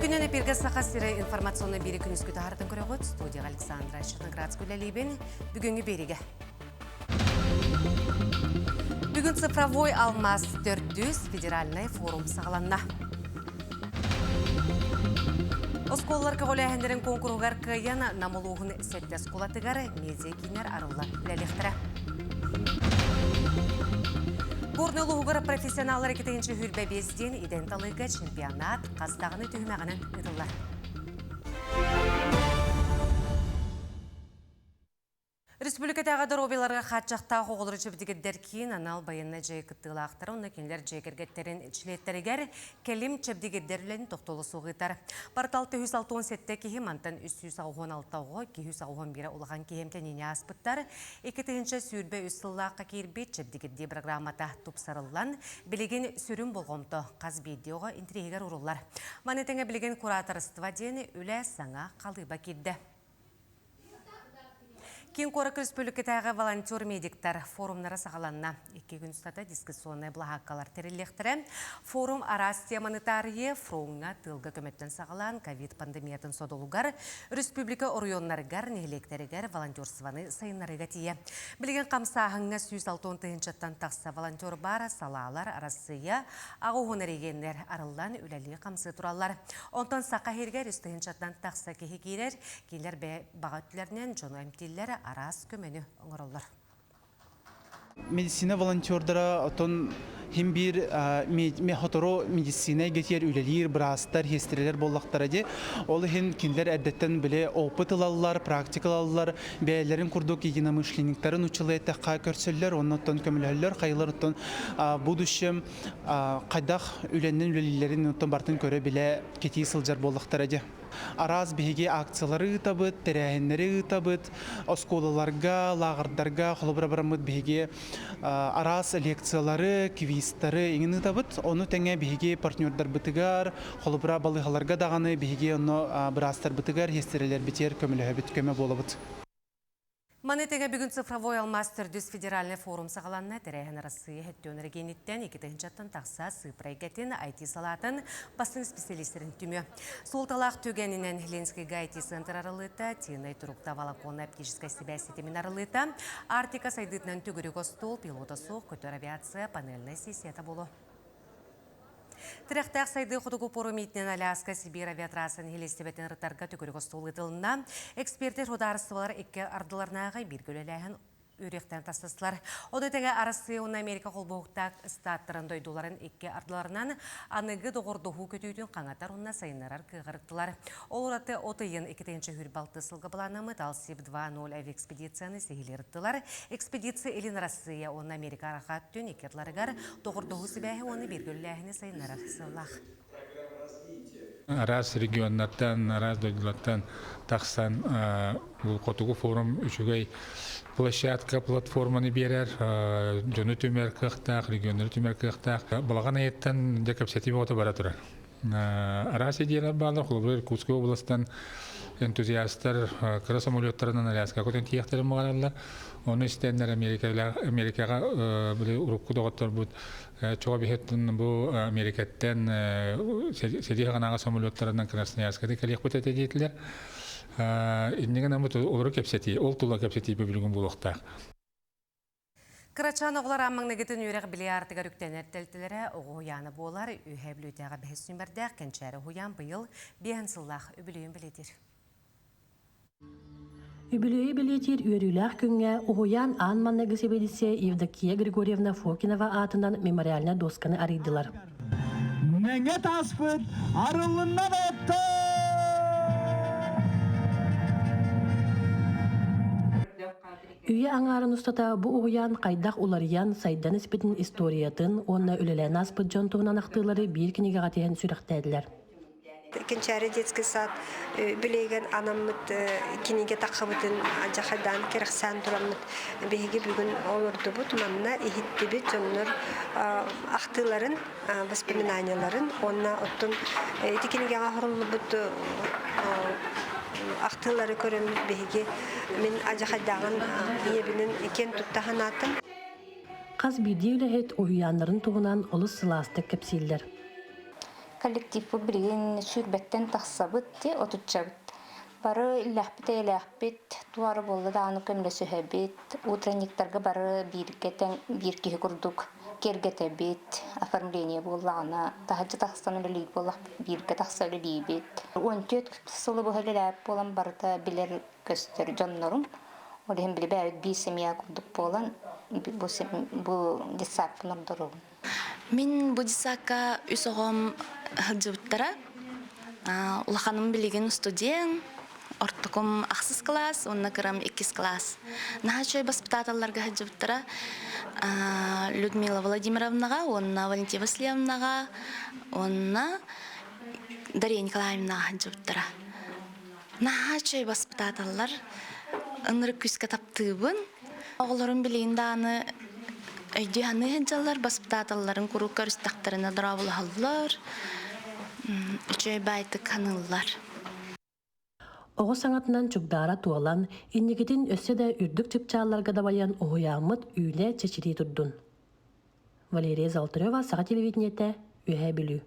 Үтүө күнүн эпиргэ Саха сирэ информационный бири күнүскү таһаартан көрөҕүт. Студияға Александра Черноградская үлэлиибин. Бүгүҥҥү биэригэ. Бүгүн цифровой алмаз төрдүс федеральный форум саҕаланна. Оскуолалар көҕүлээһиннэрин куонкуруһугар кыайан Нам улууһун сэттэ оскуолатыгар медиа-кииннэр арыллан үлэлиэхтэрэ. Горнай улууһугар профессионаллар 225 диэн идэн талыыга чемпионат хас даҕаны түһүмэҕинэн ыытыллар. Республикатааҕы доруобуйаларга хааччахтаах оҕолору чэбдигирдэр киин анал байыаннай дьайыы кыттыылаахтара уонна кинилэр дьиэ кэргэттэрин чилиэттэригэр кэлим чэбдигирдэр үлэни тохтоло суох ыытар. Портал 467 киһи мантан 386 оҕо, 281 улахан киһи эмтэниини ааспыттар. 2023 сыллаахха киирбит чэбдигирдии программата тупсарыллан, билигин сүрүн болҕомто хас биирдии оҕо интэриэһигэр ууруллар. Маны тэҥэ билигин кураторство диэн үлэ саҥа халыыба киирдэ. Киин куоракка республикатааҕы волонтер-медиктар форумнара саҕаланна. Икки күн устата дискуссионнай былаһааккалар тэриллиэхтэрэ. Форум араас теманы таарыйа, фроҥҥа, тыылга көмөттөн саҕалаан ковид пандемиятын содулугар республика оройуоннарыгар, нэһилиэктэригэр волонтерствоны сайыннарыыга тиийэ. Билигин хамсааһыҥҥа 160 тыһыынчаттан тахса волонтер баар, салаалар Арассыыйа аҕа уһун эрэгийиэннэр арыллан үлэлии-хамсыы тураллар. Онтон Саха сиригэр үс тыһыынчаттан тахса киһи киирэр. Кинилэр бэйэ баҕа өттүлэринэн дьону эмтииллэр, араас көмөнү оҥороллор. Медицина волонтердара отон хим биир хотору медицина эйгэтигэр үлэлиир быраастар, сиэстэрэлэр буоллахтара дии. Ол иһин кинилэр эрдэттэн били опыт ылаллар, практика ылаллар, бэйэлэрин курдук единомышленниктарын училы эттэххэ көрсөллөр, оннуттан көмөлөһөллөр, хайылар оттон будущем хайдах үлэннэн үлэлииллэрин оттон бартын көрө-билэ кэтии сылдьар буоллахтара дии. Араас биһиги акциялары ыытабыт, тэрээһиннэри ыытабыт, оскуолаларга, лааҕырдарга холобура бараммыт биһиги араас лекциялары, квизтары иҥин ыытабыт. Ону тэҥэ биһиги партнердарбытыгар, холобура балыыһаларга даҕаны биһиги онно быраастарбытыгар, сиэстэрэлэрбитигэр көмөлөһөбүт, көмө буолабыт. Маны тэҥэ бүгүн цифровой алмаас төрдүс федеральнай форум саҕаланна. Тэрээһин Арассыыйа Һөттүөн эрэгийиэниттэн 2 тыһыынчаттан тахса сыыппара эйгэтин IT салаатын бастыҥ специалистэрин түмүө. Суолталаах түгэнинэн Ленскэйгэ IT-центр арыллыыта, Тинай турукта волоконно-оптическай сибээс ситимин арыллыыта, Арктика сайдыытынан төгүрүк остуол, пилота суох көтөр авиация панельнай сессията буолуо. Тирэхтээх сайдыы хотугу пуорум иитинэн Аляска Сибиир авиатрасса нэһилиэстибэтин ырытарга төгүрүк остуол ыытылынна. Экспертэр судаарыстыбалар икки ардыларынааҕы бииргэ үлэлээһин үөрүйэхтэрин тастастылар. Ону тэҥэ Арассыыйа уонна Америка холбоһуктаах ыстааттарын дойдуларын икки ардыларынан аныгы доҕордоһуу көтүүтүн хаҥатар уонна сайыннарар кыаҕырыттылар. Ол ураты от ыйын 2026 сылга былааннаммыт Алсиб 2.0 авиаэкспедицияны сиһилии ырыттылар. Экспедиция Илин Арассыыйа уонна Америка арҕаа өттүн икки ардыларыгар доҕордоһуу сибээһи уонна бииргэ үлэлээһини сайыннарар сыаллаах. Араас регионнартан, араас дойдулартан тахсан бу Хотугу форум үчүгэй площадка, платформаны биэрэр, дьону түмэр кыахтаах, регионнары түмэр кыахтаах. Балаҕан ыйыттан дьэ кэпсэтии бөҕөтө бара турар. Араас идеялар бааллар, холобура Иркутскай областан энтузиастар кыра самолеттарынан Аляскаҕа көтөн тиийиэхтэрин баҕараллар. Ону истэннэр Америкаҕа били урукку доҕотторбут чоҕо биһиттэн бу Америкаттан сэрии ханаҕа самолеттарынан Красноярскайда кэлиэхпит этэ диэтилэр. Иннигин гынан олору кэпсэтии, ол тула кэпсэтии билигин буолуохтаах. Кырачаан оҕолор аан маҥнайгытын үөрэх билии аартыгар үктэнэр тэлтэлэрэ оҕо уһуйаана буолар. Үөһээ Бүлүүтээҕи бэһис нүмэрдээх Кэнчээри уһуйаан быйыл биэһэн сыллаах үбүлүөйүн бэлиэтиир. Үбүлүөйү бэлиэтиир үөрүүлээх күҥҥэ уһуйаан аан маҥнайгы сэбиэдиссэйэ Евдокия Григорьевна Фокинова аатынан мемориальнай дуосканы арыйдылар. Мэҥэ тааспыт арыллынна Үйэ аҥаарын устата бу уһуйаан хайдах уларыйан, сайдан испитин историятын уонна үлэлээн ааспыт дьон туһунан ахтыылары биир кинигэҕэ тиһэн сүрэхтээтилэр. Кэнчээри детский сад билигин анаммыт кинигэ таххыбытын дьахайдаан кэрэхсээн тураммыт биһиги бүгүн олордубут манна иһиттибит дьоннор ахтыыларын воспоминанияларын уонна оттон ити кинигэҕэ оһоруллубут ахтыылары көрөммүт биһиги мин адьахайдааҕын ийэбинин киэн тутта санаатым. Хас биирдии үлэһит уһуйааннарын туһунан олус сылаастык кэпсииллэр. Коллективпыт билигин сүүрбэттэн тахсабыт, отуччабыт. Бары иллээхпит-эйэлээхпит, туары буолла даҕаны көмөлөсүһэбит, утренниктарга бары бииргэ тэҥ биир киһи курдук киэргэтэбит, оформление буоллаҕына, таһырдьа тахсан үлэлиир буоллахпыт, бииргэ тахса үлэлиибит. 14 сылы быһа үлэлээбит буолан барыта билэр көстөр дьоннорум. Ол иһин били бэйэбит биир семья курдук буолан бу, бу детсадпын ордоробун. Мин бу детсадка үс оҕом сылдьыбыттара. Улаханым билигин студент, ортокум ахсыс класс уонна кырам иккис класс. Наһаа үчүгэй баспытааталларга сылдьыбыттара. Людмила Владимировнаҕа уонна Валентина Васильевнаҕа уонна Дария Николаевнаҕа сылдьыбыттара. Наһаа үчүгэй баспытааталлар. Ынырык күүскэ таптыыбын. Оҕолорум билигин даҕаны өйдүү саныы сылдьаллар, баспытааталларын куруук көрүстэхтэринэ дорооболоһоллор, үчүгэй баайтык саныыллар. Оҕо саҥатынан чугдаара туолан, инникитин өссө да үрдүк чыпчаалларга дабайан уһуйааммыт үүнэ чэчирии турдун. Валерия Золотарева, Саха телевидениетэ, Үөһээ Бүлүү.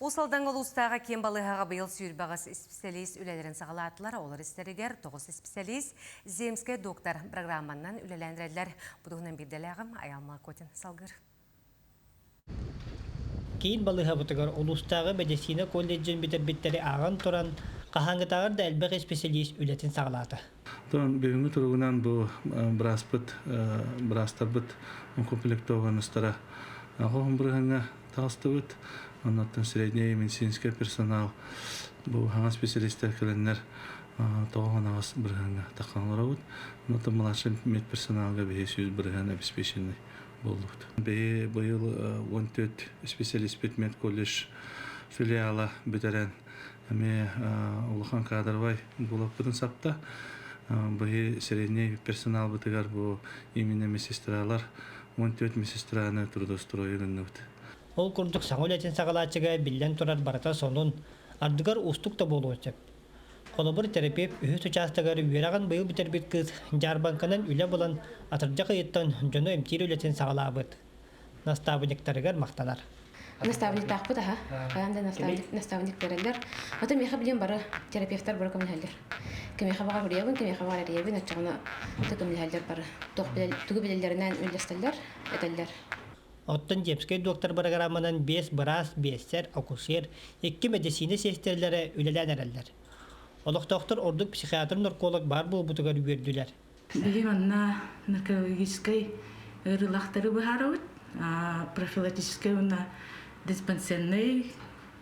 Уус Алдаҥ улуустааҕы киин балыыһаҕа быйыл сүүрбэҕис исписэлиис үлэлэрин саҕалаатылар. Олор истэригэр тоҕус исписэлиис «Земскэй доктор» программанан үлэлээн эрэллэр. Бу туһунан биирдэлээҕим Айаал Макотин салгыыр. Киин балыыһабытыгар улуустааҕы мэдиссиинэ колледжын бүтэрбиттэри ааҕан туран, хаһааҥҥытааҕар да элбэх исписэлиис үлэтин саҕалаата. Оттон бүгүҥҥү туругунан бу бырааспыт, быраастарбыт укомплектованностара хоһун бырыһыаҥҥа таҕыстыбыт. Оннуттан средний медицинскэй персонал бу хаҥас специалистар кэлэннэр тоҕо бырыһыаҥҥа таххан олоробут. Оннуттан младший медперсоналга биһи 100% обеспеченный буоллубут. Биһи быйыл 14 специалистпит медколледж филиала бүтэрэн эмиэ улахан кадровай булаппытын сапта. Быһи средний персоналбытыгар бу именно медсестралар 14 медсестраны трудоустрою гынныбыт. Ол курдук саҥа үлэтин саҕалааччыга биллэн турар барыта сонун, ардыгар уустук да буолуон сөп. Холобур, терапевт үһүс учаастагар үөрэҕин быйыл бүтэрбит кыыс дьаарбаҥканан үлэ булан атырдьах ыйыттан дьону эмтиир үлэтин саҕалаабыт. Настаабынньыктарыгар махтанар. Наставниктаахпыт аха. Хайаан да наставник, наставник берэллэр. Ата миэхэ билиэн бары терапевтар бары көмөлөһөллөр. Кимиэхэ баҕар суруйабын, кимиэхэ баҕар эрийэбин, оччоҕуна көмөлөһөллөр бары. Тугу билэллэринэн үллэстэллэр, этэллэр. Оттон Земскэй доктор бырагырааманан биэс быраас, биэссэр, акушер, икки мэдиссиинэ сиэстэрэлэрэ үлэлээн эрэллэр. Олохтоохтор ордук психиатр-нарколог баар буолбутугар үөрдүлэр. Биһи манна наркологическай ыарыылаахтары быһаарабыт. Профилактическай уонна диспансернай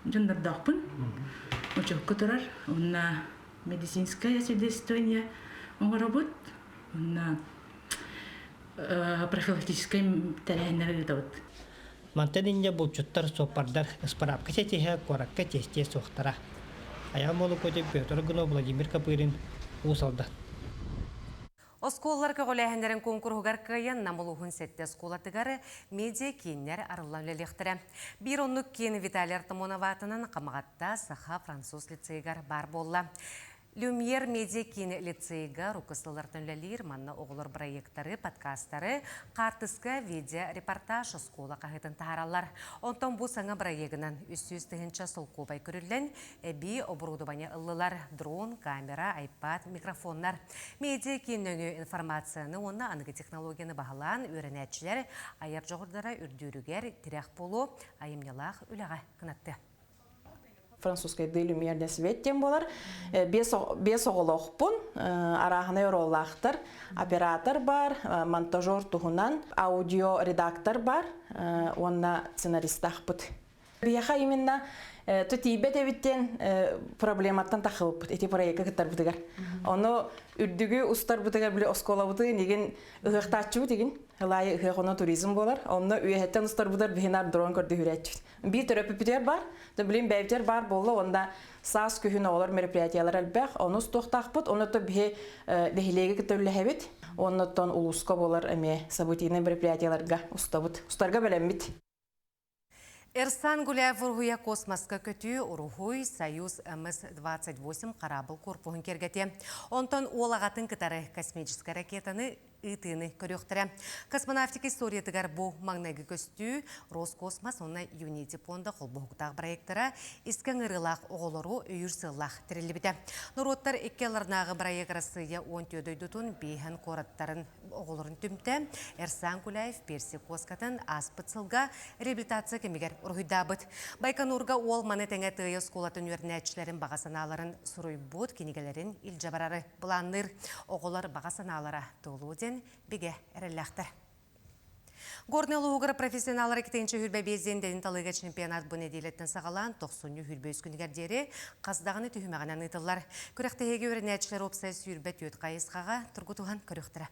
дьоннордоохпун. Учуокка турар. Уонна медицинское освидетельствование оҥоробут. Уонна профилактическай тэрээһиннэри ыытабыт. Мантан инньэ булчуттар, суоппардар ыспыраапка сэтиһэ куоракка тиэстиэ суохтара. Айаан Молокотин, Петр Гунов, Владимир Копырин, Уус Алдан. Оскуолалар көҕүлээһиннэрин куонкуруһугар кыайан Нам улууһун сэттэ оскуолатыгар медиа-кииннэр арыллан үлэлиэхтэрэ. Биир оннук киин Виталий Артамонов аатынан Хамаҕатта Саха-француз лицейгэр баар буолла. Люмьер медиа-киин лицейга рукосыллартан үлэлиир, манна оҕолор бырайыактары, подкастары, хаартыска, видео, репортаж оскуола хаһыатын таһаараллар. Онтон бу саҥа бырайыагынан 300 тыһыынча солкуобай көрүллэн, эбии оборудование ыллылар, дрон, камера, айпад, микрофоннар. Медиа-киин нөҥүө информацияны уонна аныгы технологияны баһылаан үөрэнээччилэр айар дьоҕурдара үрдүүрүгэр тирэх буолуо, айымньылаах үлэҕэ кынаттыа. Французскайдыы люмьерный свет диэн буолар. Биэс оҕолоохпун, арааһынай оруоллаахтар. Оператор бар, монтажер туһунан, аудио редактор бар уонна сценаристаахпыт. Биһиэхэ именно тиийбэт эбит диэн проблематтан тахыбыппыт ити проекка кыттарбытыгар. Ону үрдүгү устарбытыгар били оскуолабытын игин ыһыахтааччыбыт игин ылаайы ыһыах онно туризм буолар. Онно үөһэттэн устарбытар биһинар дрон көрдөһүрээччибит. Биир төрөппүппүтүгэр бар, билин бэйбитигэр баар буолла, онда саас күһүн оҕолор мероприятиялар элбэх, ону устуохтаахпыт, онно биһи нэһилиэги кытта үллэһэбит, оннуттан улууска буолар эмиэ событийный мероприятияларга устабыт, устарга бэлэммит. Эрсан Гуляев уруһуйа космоска көтүү уруһуй Союз МС-28 хараабыл корпуһун киэргэтиэ. Онтон уол аҕатын кытары космическай ракетаны ыытыыны көрүөхтэрэ. Космонавтика историятыгар бу маҥнайгы көстүү Роскосмос уонна Unity пуонда холбоһуктаах проектара искэ ыҥырыылаах оҕолору өйүүр сыаллаах тэриллибитэ. Норуоттар икки аларнааҕы бырайыак Арассыыйа 14 дойдутун биэһэн куораттарын оҕолорун түмтэ. Эрсан Куляев Персик куоскатын ааспыт сылга реабилитация кэмигэр уруһуйдаабыт. Байконурга уол маны тэҥэ Тыайа оскуолатын үөрэнээччилэрин баҕа санааларын суруйбут кинигэлэрин илдьэ барары былаанныыр. Оҕолор баҕа санаалара туолуо диэн бигэ эрэллээхтэр. Горнай улууһугар профессионаллар 2-сүүрбэ диэн дэнин талыыга чемпионат бу нэдиэлэттэн саҕалаан тохсунньу 23 күнүгэр диэри хас даҕаны түһүмэҕинэн ыытыллар. Күрэхтэһиигэ үөрэнээччилэр уопсай 24 хайысхаҕа тургутуһан көрүөхтэрэ.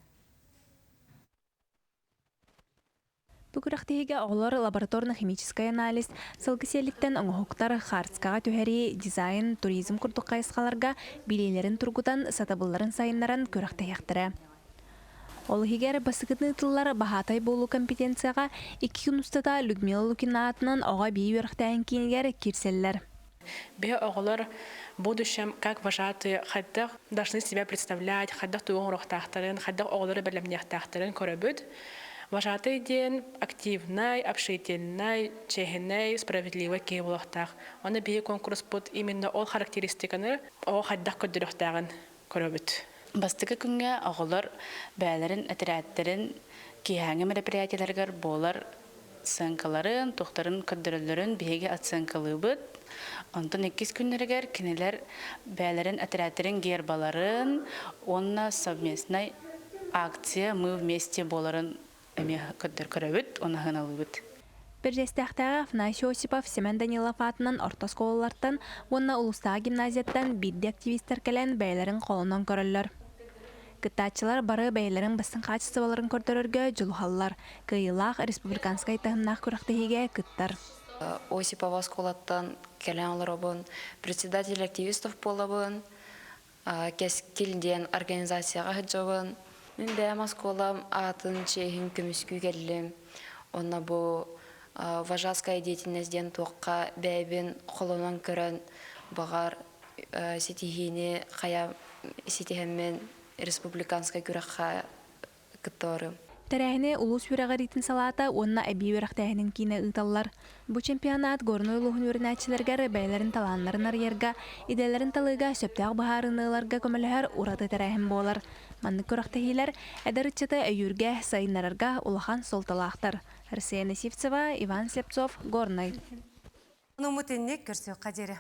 Бу күрэхтэһиигэ оҕолор лабораторно-химическай анализ, сылгы сиэлиттэн оҥоһуктар, хаарскаҕа түһэрии, дизайн, туризм курдук хайысхаларга билиилэрин тургутан, сатабылларын сайыннаран күрэхтэһиэхтэрэ. Ол иһигэр бастакытын ыытыллар баһаатай буолуу компетенцияҕа икки күн устата Людмила Лукина аатынан оҕо эбии үөрэхтээһин киинигэр киирсэллэр. Биһи оҕолор в будущем как вожатые хайдах должны себя представлять, хайдах тугу оҥоруохтаахтарын, хайдах оҕолору бэлэмниэхтээхтэрин көрөбүт. Вожатый диэн активнай, общительнай, чиэһинэй, справедливый киһи буолуохтаах. Аны биһи конкурспут именно ол характеристиканы оҕо хайдах көрдөрүөхтээҕин көрөбүт. Бастакы күҥҥэ оҕолор бэйэлэрин этэрээттэрин киэһээҥҥи мероприятиеларыгар буолар сценкаларын, туохтарын көрдөрөллөрүн биһиги оценкалыыбыт. Онтон иккис күннэригэр кинилэр бэйэлэрин этэрээттэрин гербаларын уонна совместнай акция «Мы вместе» буоларын эмиэ көрдөр көрөбүт уонна сыаналыыбыт. Бэрдьигэстээхтээҕи Афанасий Осипов Семен Данилов аатынан орто оскуолалартан уонна улуустааҕы гимназияттан биирдии активистар кэлэн бэйэлэрин холонон көрөллөр. Кыттааччылар бары бэйэлэрин бастыҥ хаачыстыбаларын көрдөрөргө дьулуһаллар, кыайыылаах республиканскай таһымнаах күрэхтэһиигэ кыттар. Осипова оскуолаттан кэлэн олоробун, председатель активистов буолабын, Кэскил диэн организацияҕа сылдьабын. Мин бэйэм оскуолам аатын чиэһин көмүскүү кэллим. Онно бу вожатская деятельность диэн туохха бэйэбин холонон көрөн, баҕар ситиһиини хайа ситиһэммин республиканскай күрэххэ кыттарым. Тэрээһини улуус үөрэҕириитин салаата уонна эбии үөрэхтээһинин киинэ ыыталлар. Бу чемпионат Горнай улууһун үөрэнээччилэригэр бэйэлэрин талааннарын арыйарга, идэлэрин талыыга сөптөөх быһаарыыны ыларга көмөлөһөр ураты тэрээһин буолар. Маннык күрэхтэһиилэр эдэр ыччаты өйүүргэ, сайыннарарга улахан суолталаахтар. Арсена Сивцева, Иван Слепцов, Горнай. Нумутинник көрсүөххэ диэри.